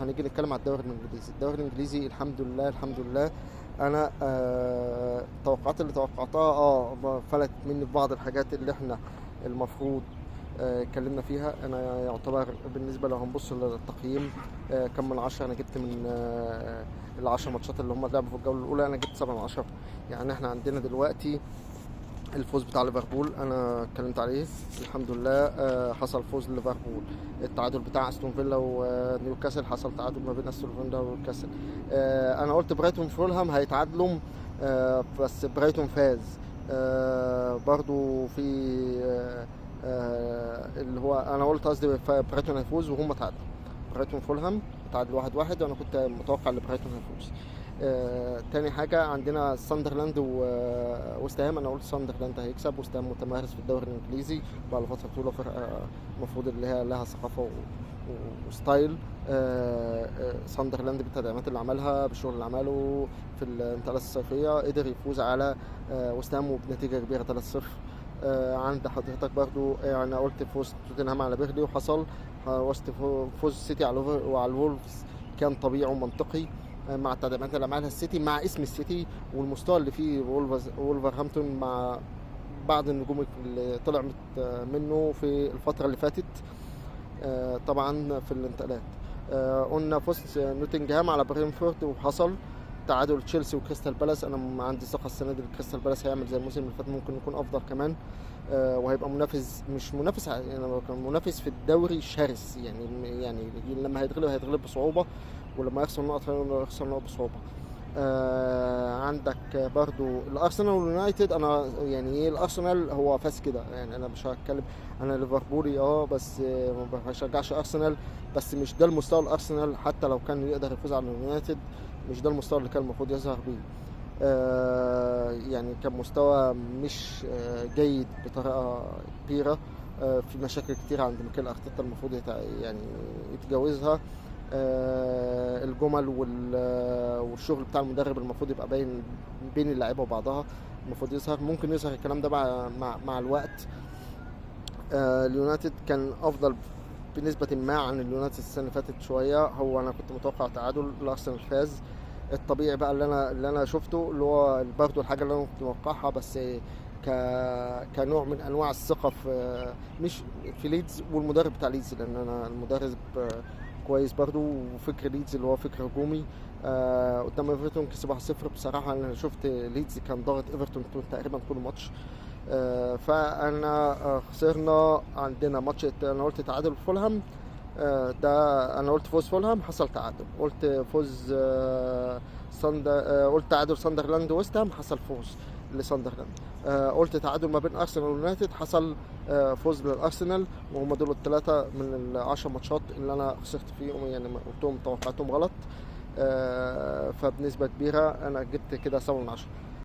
هنيجي نتكلم على الدوري الانجليزي. الدوري الانجليزي الحمد لله الحمد لله، انا التوقعات اللي توقعتها فلت مني في بعض الحاجات اللي احنا المفروض اتكلمنا فيها. انا يعتبر بالنسبة لو هنبص للتقييم كم من 10، انا جبت من ال10 ماتشات اللي هم لعبوا في الجولة الاولى انا جبت 7 من 10. يعني احنا عندنا دلوقتي الفوز بتاع ليفربول انا اتكلمت عليه الحمد لله، حصل فوز لليفربول. التعادل بتاع استون فيلا ونيوكاسل، حصل تعادل ما بين استون فيلا ونيوكاسل. انا قلت برايتون فولهام هيتعادلوا، بس برايتون فاز. برضو في اللي هو انا قلت قصدي برايتون هيفوز وهم تعادلوا، برايتون فولهام تعادلوا 1-1، وانا كنت متوقع ان برايتون هيفوز. تاني حاجة عندنا ساندرلاند ووست هام. أنا قلت ساندرلاند هيكسب، وست هام متمرس في الدوري الإنجليزي بقى لفترة طويلة، فرقة المفروض اللي هي لها ثقافة و style. ساندرلاند بالتدعيمات اللي عملها، بالشغل اللي عمله في الانتقالات الصيفية، قدر يفوز على وست هام وبنتيجة كبيرة 3-0. عند حضرتك برضو يعني قلت فوز توتنهام على بيرلي وحصل، فوز السيتي على الولفز كان طبيعي ومنطقي مع التدعيمات اللي عملها السيتي، مع اسم السيتي والمستوى اللي فيه وولفرهامبتون مع بعض النجوم اللي طلع منه في الفترة اللي فاتت. طبعا في الانتقالات قلنا فوز نوتنجهام على برينفورد وحصل تعادل تشيلسي وكريستال بالاس. انا عندي ثقة السنة دي كريستال بالاس هيعمل زي الموسم اللي فات، ممكن يكون افضل كمان، وهيبقى منافس، مش منافس يعني كان منافس في الدوري شرس، يعني لما هيتغلب هيتغلب بصعوبة، ولما يخسر نقط هيخسر نقط بصعوبة. عندك برضو الارسنال واليونايتد. انا يعني ايه الارسنال هو فاز كده، يعني انا مش هتكلم، انا ليفربولي بس ما بشجعش ارسنال، بس مش ده المستوى الارسنال، حتى لو كان يقدر يفوز على اليونايتد مش ده المستوى اللي كان المفروض يظهر بيه. يعني كان مستوى مش جيد بطريقة كبيرة، في مشاكل كتير عند ميكيل ارتيتا المفروض يعني يتجاوزها. الجمل والشغل بتاع المدرب المفروض يبقى باين بين اللعيبة وبعضها، المفروض يظهر، ممكن يظهر الكلام ده مع الوقت. اليونايتد كان افضل بنسبة ما عن اليونايتد السنة اللي فاتت شوية، هو انا كنت متوقع تعادل، الارسنال فاز. الطبيعي بقى اللي انا شفته اللي هو برضه الحاجة اللي انا كنت متوقعها، بس كنوع من انواع الثقة في مش في ليدز والمدرب بتاع ليدز، لان انا المدرب كويس برضو، وفكر ليدز اللي هو فكر هجومي. قدام ايفرتون كسب 1-0. بصراحة انا شفت ليدز كان ضاغط ايفرتون تقريبا طول الماتش. فانا خسرنا. عندنا ماتش انا قلت تعادل فولهام، ده انا قلت فوز فولهام حصل تعادل، قلت فوز قلت تعادل ساندرلاند ويست هام حصل فوز لساندرلاند، قلت تعادل ما بين ارسنال واليونايتد حصل فوز للارسنال. وهم دول الثلاثة من ال10 ماتشات اللي انا خسرت فيهم، يعني قلتهم توقعتهم غلط. فبنسبه كبيرة انا جبت كده 7 من 10.